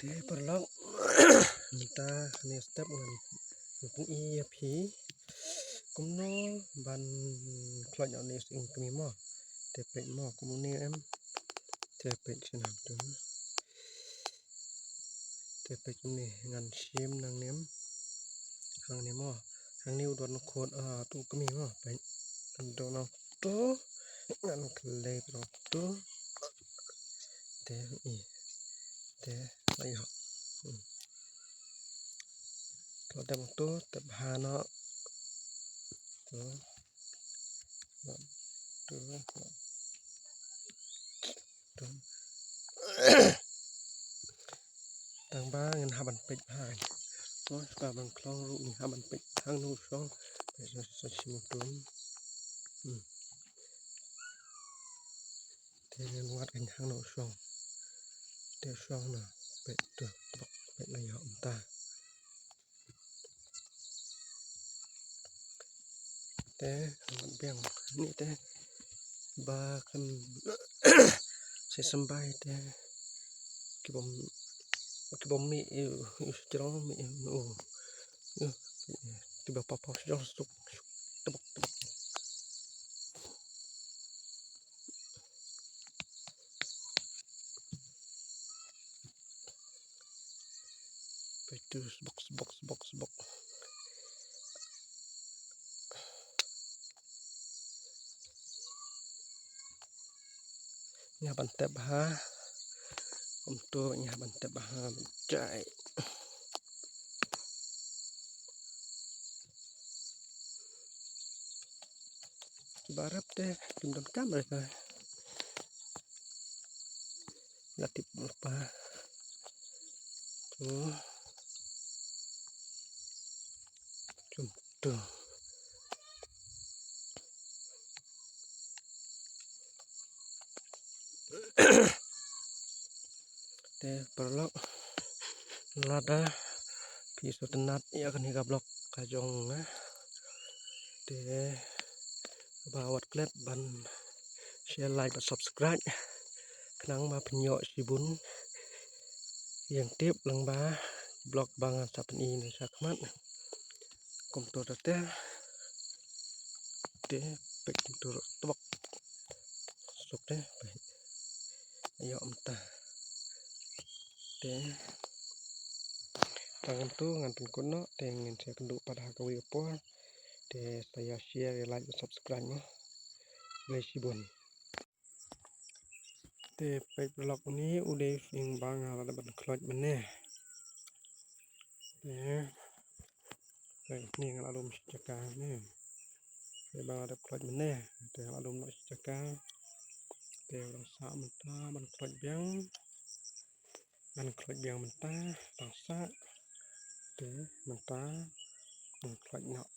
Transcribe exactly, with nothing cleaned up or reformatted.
Te paralok mynta ha kane step ngan, ngan pyni ïa phi kumno ban khloit noh ïa u sying kmie mo. Te peit mo kumne em. Te peit sha nangtu. Te peit kumne ngan shim nangne em. Hangne mo. Hangne u don khot, ah, tu kmie mo. Peit. Ngan don nangtu. Ngan khlei nangtu. Te i. Te la ïoh. Hmm. Te dang tu te bha noh. Tu. Tu. Tu. Tang ba ngin hap ban peit bha. Tu, shuwa ban khlong ruh ngin hap ban peit hangno u shong. Peit sa, sa shim u tun. Hmm. Te ngan wad kan hangno u shong. Te u shong na. Peit tu, tbok, peit la ïoh mynta. Te ngan biang ni te ba kan se symbai te ki bym, ki bym mih ïa u, ïa u sdrong mih ïa u, ïa u, kiba paw paw sdrong suk, suk, tbok, tbok. Peit tu sbok, sbok, sbok, sbok. Ngi hap ban tep bha. Kumtu ngi hap ban tep bha. Jai. Kiba rep te kim donkam re ka. La tip lypa. Tu. Kumtu. Te paralok, lada phi sngewtynnat ïa kane ka vlog ka jong nga, te ba wat klet ban share, like bad subscribe khnang ba phin ïoh shibun ïa ka tip lyngba vlog ba ngan sa pyni na shakhmat. Kumtu te, te peit kumtu ruh tbok. Suk te peit. Ïoh mynta. Te tang kumtu ngan pynkut noh, te ngin sa ïakynduh pat ha kawei ka por. Te sa ïa share, ïa like, subscribe mo. Khublei shibun. Te peit paralok, une u dei u sying ba nga la dep ban khloit mynne. Te peit, une nga la lum shi jaka ne. Te ba nga la dep khloit mynne, te nga la lum noh shi jaka. Te u dang sah mynta ban khloit biang. Ngan khloit biang mynta, dang sah. Te mynta ngan khloit noh.